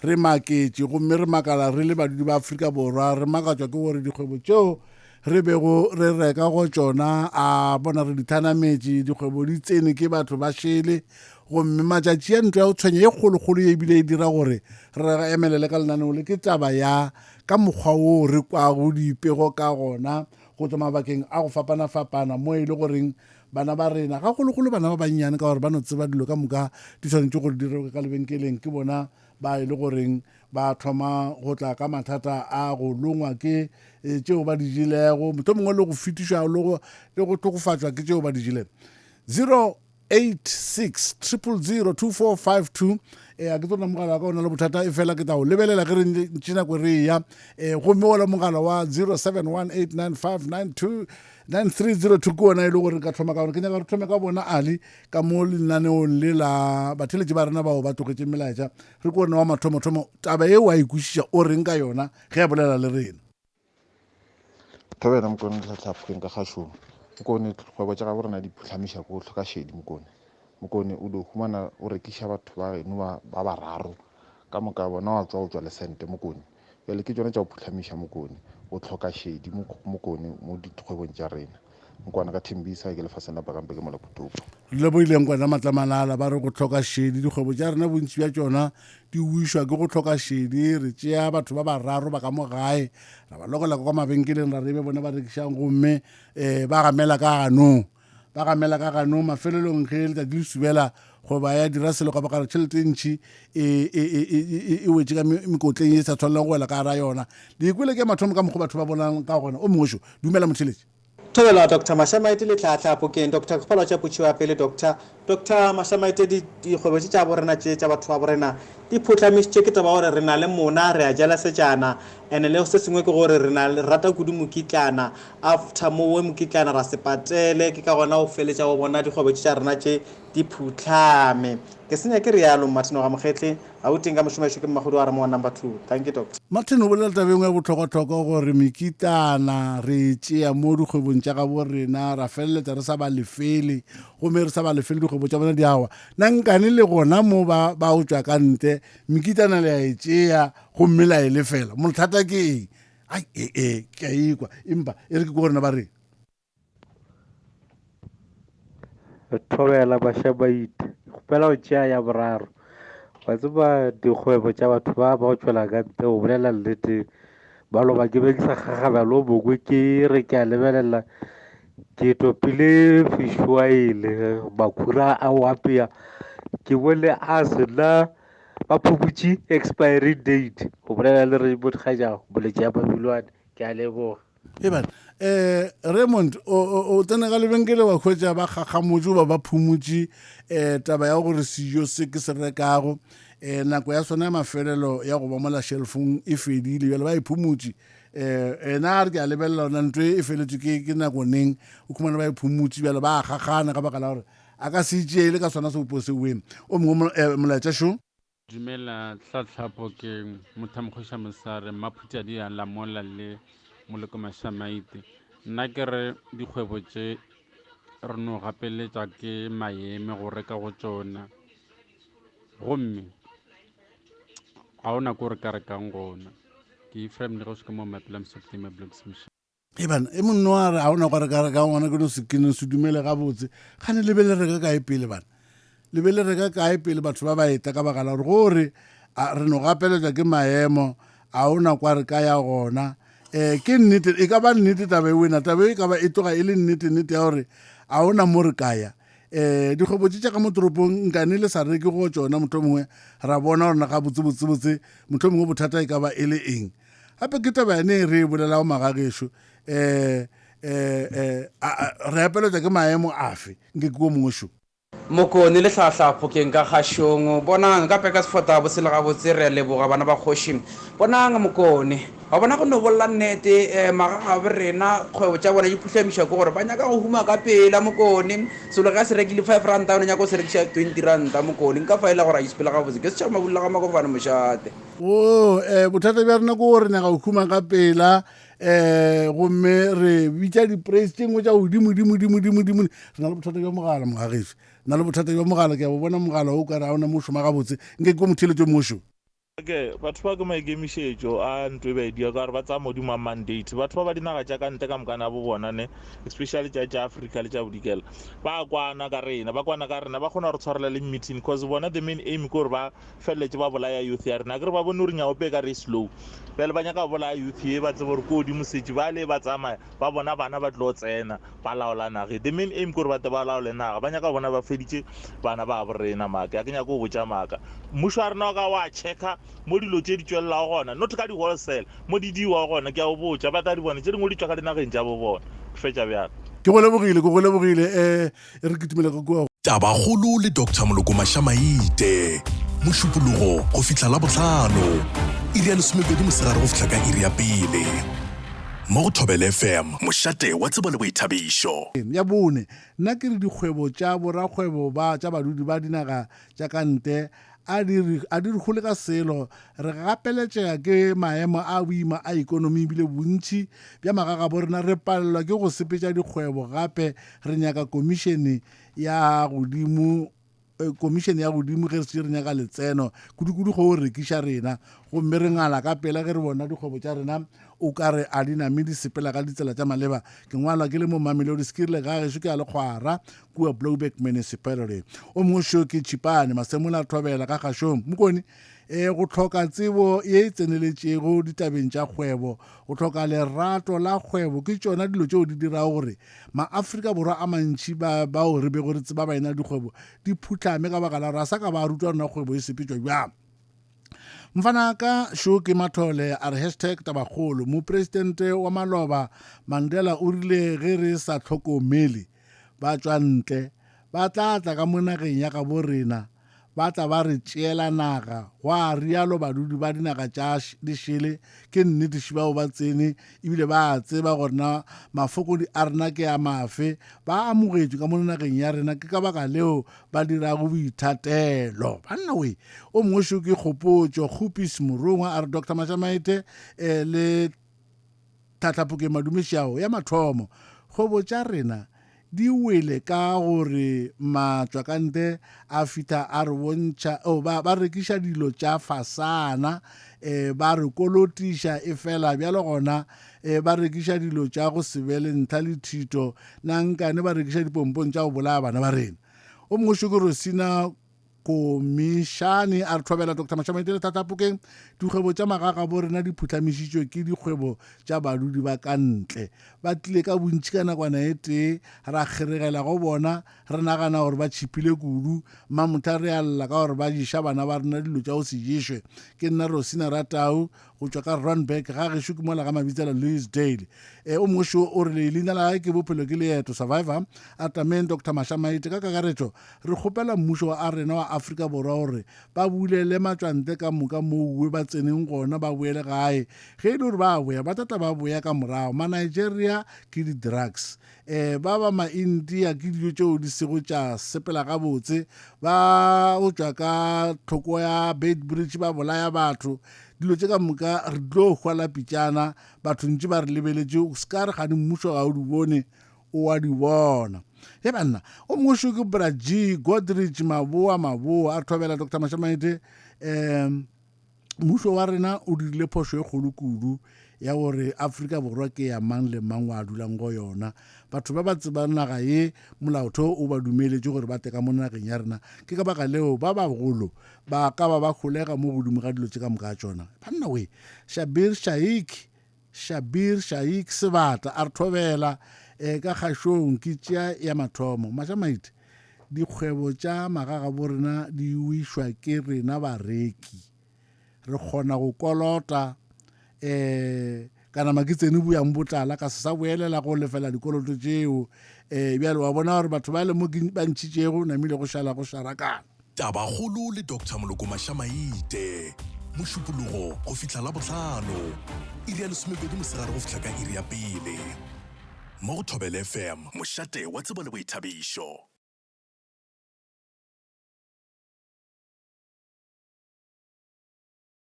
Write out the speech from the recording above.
Re maketše gomme re makala re le badudi ba Afrika Borwa, re makatšwa ke gore dikgwebo tšeo re bego re reka go tšona a bona re di thanametše, dikgwebo di tsene ke batho ba šele gomme matšatši a ntlo ya go tshwenya ye kgolokgolo ye ebile e dira gore re emelele ka lenaneo le ke taba ya ka mokgwa woo re kwago dipego ka gona go tšwa mabakeng a go fapana-fapana mo e le goreng bana ba rena gagologolo bana ba bannyane ka gore ba no tseba dilo ka moka di swanetše gore di rekwe ka lebenkeleng ke bona ba e le goreng ba thoma go tla ka mathata a go longwa ke eh, tšeo ba di jelego mohlomongwe mongwe le go fetišwa le go hlokofatšwa ke tšeo ba di jelego 086 000 2452 e a ke tsona mogala wa ka o na le bothata e fela ke tla o lebelela ge re ntše nako re eya um gomme ola mogala wa 07189592 9302 ke ona e le gore ka thoma ka gore ke nyaka re thome ka bona ali ka mo lenaneong le la batheletši ba rena bao ba tlogetše melaetša re ke ona wa mathomothomo taba e wa e kwešiša o reng ka yona ge a bolela le rena Thobela Mokone Tlhatlhapokeng ka kgašong. Mokone kgwebo tša gabo rena di phuhlamiša ko hloka šedi Mokone. Mokone o dio humana o rekiša batho ba geno ba ba bararo ka moka bona wa tšwa o tšwa le sente Mokone. Bjale ke tšona tša go phuhlamiša Mokone. O hloka šedi Mokone mo dikgwebong tša rena. Nkwana ka Thembisa ke lefaseng la Bakampe ke Molapotopo. Re lebohile Nkwana Matlamalala ba re go hloka šedi dikgwebo tša rena bontši bja tšona di wišwa ke go hloka šedi re tšea batho ba bararo ba ka mo gae ra ba lokela ka kwa mabenkeleng ra re e be bona ba rekišang gomme um ba gamela ka ganong ba gamela ka ganong mafelelong ge letšatši le subela goba ya dira selo ka baka la tšhelete e ntšhi e, e, e, e, e, e wetše ka mekotleng e sa tshwanelang go wela ka gara yona le ikwele ke mathomo ka mokgwa batho ba bonang ka gona o mongwe šo dumela motheletši Thobela Doctor Mashamaite le tlhahla Phokeng Doctor ke kgopela go tšea potšišo ya pele Doctor Doctor Mashamaite di dikgwebo tše tša borena tše tša batho ba borena di phuhlamišitše ke taba gore re na le mona re a jelasetšana and le se sengwe ke gore re na re rata kudu mokitlana after mowe mokitlana ra se patele ke ka gona o feletša o bona dikgwebo tše tša rena tše di phuhlame ke senya ke realo Martin wa ga Mokgetle Gauteng ka mošomo ešo ke Mmakgodu wa Ramowa number 2 Thank you Doctor. Martin o bolela taba e nngwe ya bohlokwahlokwa gore mekitlana re e tšea mo dikgwebong tša gabo rena ra feleletša re sa ba lefele gomme re sa ba lefele dikgwebo tša bona di awa na nkane le gona mo ba ba o tšwa ka ntle mekitlana le a e tšea gomme la e lefela mothata ke eng ai ee e, ke a ikwa empa e re ke ko rena ba reng Thobela Bašabaite, kgopela go tšea ya boraro. Wa tseba dikgwebo tša batho ba ba go tšwela ka ntle go bolela nnete maloba ke be ke sa kgakgabjalo bongwe ke re ke a lebelela ke topile fish oil makhura a go apea ke bone a sena ba phumutše expiry date go bolela le Raymond Kgajang boletše ya Mabilwane ke a leboga. Eban, eh, Raymond, o, o tsena ka lebenkele wa hwetša ba kgakgamotše goba ba phumotše eh, taba ya gore sejo se ke se rekago eh, nako ya sona ya mafelelo ya go ba mola shelfong e fedile bjale ba e phumotše eh, ena a re ke a lebelela ona ntho e feletšwe ke, ke nako neng o khumana ba e phumotše bjale ba kgakgana ka baka la gore a ka se itšeele ka sona seopo seweng o mongwe eh, molaetša šo Dumela Hlahlapo ke Mothamokgoša Mosare Mmaphutšadi ya Lamola le Moloko Mašamaite. Nna ke re dikgwebo tše re no gapeletša ke maeme go reka go tšona gomme ga ona ko re ka rekang gona. Ke Ephraim Legoši ka mo Mapela Msoptima Blocks Mošate. Eban, e monno a re ga ona gore ka reka ngwana ke no se ke no se dumele gabotse gane le be le reka kae pele bana le be le reka kae pele batho ba ba eta ka baka la gore gore re no gapeletšwa ke maemo a ona kwa re ka ya gona um ke nnete e ka ba nnete taba e wena taba e ka ba e tloga e le nnete nnete ya gore a ona mo re ka ya um dikgwebo tše tša ka mo toropong nkane le sa reke go tšona mohlomongwe ra bona gore na ga botsebotsebotse mohlomongwe bothata e ka ba e le eng gape ke taba yane e re e bolelago magagešo um um re apeletša ke maemo afe nke ke o mongwe šo Mokone le hlahla phokeng ka kgašong. Bonang, ka peka sefota bose le gabotse, re a leboga bana ba kgoši. Bonang, Mokone, wa bona go no bolela nnete, eh, magagabo rena, kgwebo tša bona di phuhlamišwa ke gore ba nyaka go huma ka pela, Mokone. Selo ge a se rekile five ranta, o no nyaka go se rekiša twenty ranta, Mokone. Nka fa e le gore a isepela gabotse. Ke setšhaba Mabulula ga Makofane mošate. O, eh, bothata bja rena ke gore nyaka go huma ka pela um gomme re bitša di-praise tše nngwe tša godimo dimo dimo dimo dimo re na le bothata bja mogala mogageši na le bothata bja mogala ke a bo bona mogala o kare ga ona mo šoma gabotse nke ke ko motheletso mošo. Ke batho ba ke maikemišetšo a ntho e ba e dia ka gore ba tsaya modimo a mandate. Batho ba ba dinaga tša ka ntle ka mokana bo bona ne, especially tša tša Africa le tša bodikela, ba kwana ka rena, ba kwana ka rena, ba kgona go re tshwarela le meeting cause bona the main aim ke gore ba feleletše ba bolaya youth ya rena. Akere ba bone gore nyaope e ka re e slow, bjale ba nyaka go bolaya youth ye, ba tsebe gore ko godimo setše ba le ba tsamaya ba bona bana ba tlo tsena ba laola naga. The main aim ke gore ba tle ba laole naga, ba nyaka go bona ba feditše bana ba bo rena. Maaka, a ke nyake go botša maaka. Mmušo wa rena o ka wa checka mo dilo tše di tšwelelago gona, not ka di-wholesale, mo di diwa gona, ke a go botša, ba tla di bona. Tše dingwe di tšwa ka dinageng tša bo bona. Ke fetša bjalo. Ke go lebogile, ke go lebogile. Um e re kitimele ka kua. Tabakgolo le Doctor Moloko Mashamaite, Mošupologo go fihla Labohlano, iri ya lesomepedi mosegare go fihla ka iri ya pele. Mo go Thobela FM, mošate wa tsebo le boithabišo. Ya bone, nna ke re dikgwebo tša borakgwebo ba tša badudi ba dinaga tša ka ntle a di re a di re hole ka selo. Re gapeletšega ke maemo a boima a ikonomi ebile bontši bja magagabo rena re palelwa ke go sepetša dikgwebo gape re nyaka komišene ya godimo komišene ya godimo ge re šetše re nyaka letseno kudukudu go rekiša rena gomme re ngala ka pela ge re bona dikgwebo tša rena o ka re a di name di sepela ka ditsela tša maleba. Ke ngwalwa ke le mo Mamelodi Skirle ga gešo ke a lekgwara kua Blouberg Municipality. O mongwe šo ke Chipane Masemola Thobela ka kgašong Mokone e go hloka tsebo ye e tseneletšego ditabeng tša kgwebo, go hloka lerato la kgwebo ke tšona dilo tšeo di dirago gore Maafrika Borwa a mantši ba bao re bego re tseba ba ena le dikgwebo di phuhlame ka baka la gore a sa ka ba rutwa rena kgwebo e sepetšwa bjang. Mfana ka šo ke Mathole a re hashtag tabakgolo. Mopresidente wa maloba Mandela o rile ge re sa hlokomele ba tšwa ntle ba tla tla ka mo nageng ya gabo rena Ba tla ba re tšeela naga, gwa realo badudi ba dinaga tša di šele. Ke nnete šibao ba tsene ebile ba a tseba gore na mafokodi a rena ke a mafe. Ba amogetšwe ka mono nageng ya rena, ke ka baka leo ba dirago boithatelo. Banna we! O mongwe šo ke Kgopotšo Kgopis Morongwa a re Doctor Mashamaite eh, le Tlhatlhapokeng Madumešiao ya mathomo. Kgwebo tša rena Di wele ka gore matšwakante a fihla a re bontšha, oh, ba, ba rekiša dilo tša fasana, eh, ba re kolotiša, efela bjalo gona eh, ba rekiša dilo tša go se be le ntlha le thito, nankane ba rekiša dipompong tša go bolaya bana ba rena. O mongwe šo ke Rosina Komišane a re thobela Doctor Mashamaite le Thathapokeng, dikgwebo tša magagabo rena di phuhlamišitšwe ke dikgwebo tša badudi ba ka ntle. Ba tlile ka bontši ka nakwana e tee, ra kgeregela go bona re nagana gore ba tšhipile kudu. Mmamotha re a lla ka gore ba ješa bana ba rena dilo tša go se ješwe. Ke nna Rosina Ratau go tšwa ka Randburg, ga gešo ke mola ga Mabitsela Louisdale. E, o mongwe šo o re leina la gage ke Bophelo ke Leeto Survivor. A tameng Doctor Mashamaite ka kakaretšo Re kgopela mmušo wa rena wa Afrika Borwa gore ba bulele matšwantle ka moka mowe ba tseneng gona ba boele gae. Ge e le gore ba boya, ba tla tla ba boya ka morago. Ma-Nigeria ke di-drugs. Um ba ba ma-India ke dijo tšeo di sego tša sepela gabotse. Ba go tšwa ka tlhoko ya Beitbridge ba bolaya batho. Dilo tše ka moka re tlo hwa la pitšana. Batho ntše ba re lebeletše, o se ka re gane mmušo ga o di bone. O a di bona. He banna, o mongwe šo ke Bra G, Godrich Maboa Maboa, a re thobela Doctor Mashamaite, um mmušo wa rena o dirile phošo e kgolo kudu ya gore Afrika Borwa ke ya mang le mang wa dulang go yona. Batho ba ba tsebang naga ye molaotheo o ba dumeletše gore ba tle ka mo nageng ya rena. Ke ka baka leo ba bagolo ba ka ba ba holega mo godimo ga dilo tše ka moka ga tšona. Banna we, Shabir Shaik Shabir Shaik Sebata a re thobela e ka kgašong ke tšea ya mathomo. Mašamaite, dikgwebo tša magagabo rena di wišwa ke rena bareki. Re kgona go kolota um ka nama ke tsene buyang botlala ka se sa boelela go lefela dikoloto tšeo. Um bjale wa bona gore batho ba le mo ba ntšhitšego namile go šala go šarakana. Tabakgolo le Doctor Moloko Mashamaite, Mošupologo go fihla Labohlano, iri ya lesomepedi mosegare go fihla ka iri ya pele. Mo go Thobela FM, mošate wa tsebo le boithabišo.